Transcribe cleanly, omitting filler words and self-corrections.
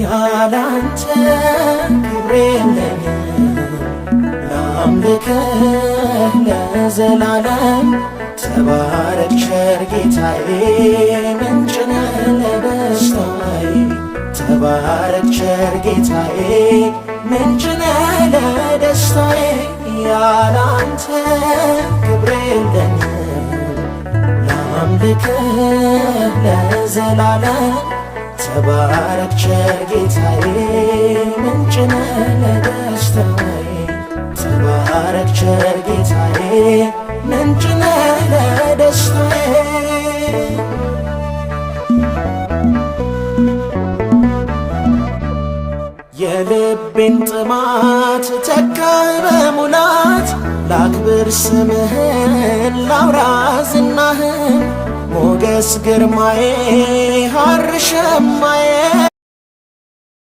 ያላንተ ክብር የለኝም። ላምልክህ ለዘላለም ተባረክ ቸር ጌታዬ፣ ምንጭ ነህ ለደስታዬ። ተባረክ ቸር ጌታዬ፣ ምንጭ ነህ ለደስታዬ። ያላንተ ክብር የለኝም። ላምልክህ ለዘላለም ተባረክ ቸር ጌታዬ፣ ምንጭ ነህ ለደስታዬ። ተባረክ ቸር ጌታዬ፣ ምንጭ ነህ ለደስታዬ። የልቤን ጥማት ተካህ በሙላት፣ ላክብር ስምህን ላውራ ዝናህን። ሞገስ ግርማዬ ሐር ሸማዬ፣